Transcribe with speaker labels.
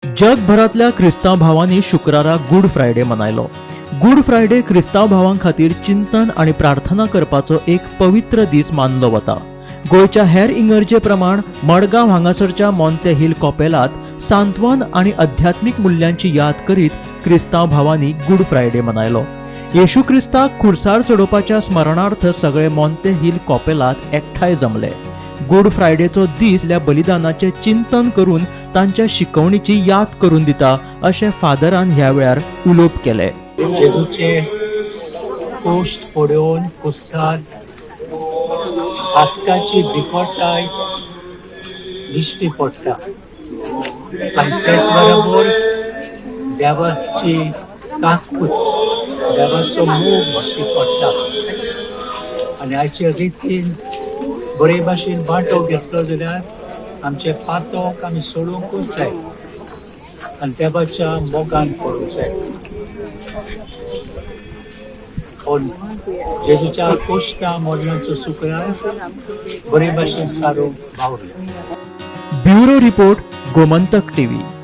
Speaker 1: जगभरांतल्या क्रिस्तांव भावांनी शुक्रारा गूड फ्रायडे मनयलो. गूड फ्रायडे क्रिस्तांव भावां खातीर चिंतन आनी प्रार्थना करपाचो एक पवित्र दीस मानलो वता. गोंयच्या हेर इगर्जे प्रमाण मडगांव हांगासरच्या मोन्ते हिल कॉपेलात सांत्वन आनी अध्यात्मीक मुल्यांची याद करीत क्रिस्तांव भावांनी गूड फ्रायडे मनयलो. येशू क्रिस्ताक खुर्सार चडोवपाच्या स्मरणार्थ सगळे मोन्ते हिल कॉपेलात एकठांय जमले. गूड फ्रायडेचो दीस ह्या बलिदानाचें चिंतन करून तांच्या शिकवणीची याद करून दिता, अशें फादरान ह्या वेळार उलोवप केलें.
Speaker 2: जेजूचे कोश्ट पळोवन कुस्तार पातकाची बिकटाय दिश्टी पडटा आनी तेच बरोबर देवाची काकूत, देवाचो मोग दिश्टी पडटा. आनी हाचे रितीन बरे भाशेन वांटो घेतलो जाल्यार आमचे पातक आमी सोडूंकूच जाय आनी देवाच्या मोगान पडूंक जाय. पूण जेजूच्या कोश्टा मरणाचो शुक्रार बरे भाशेन सारूंक बावले.
Speaker 1: Bureau report, Gomantak TV.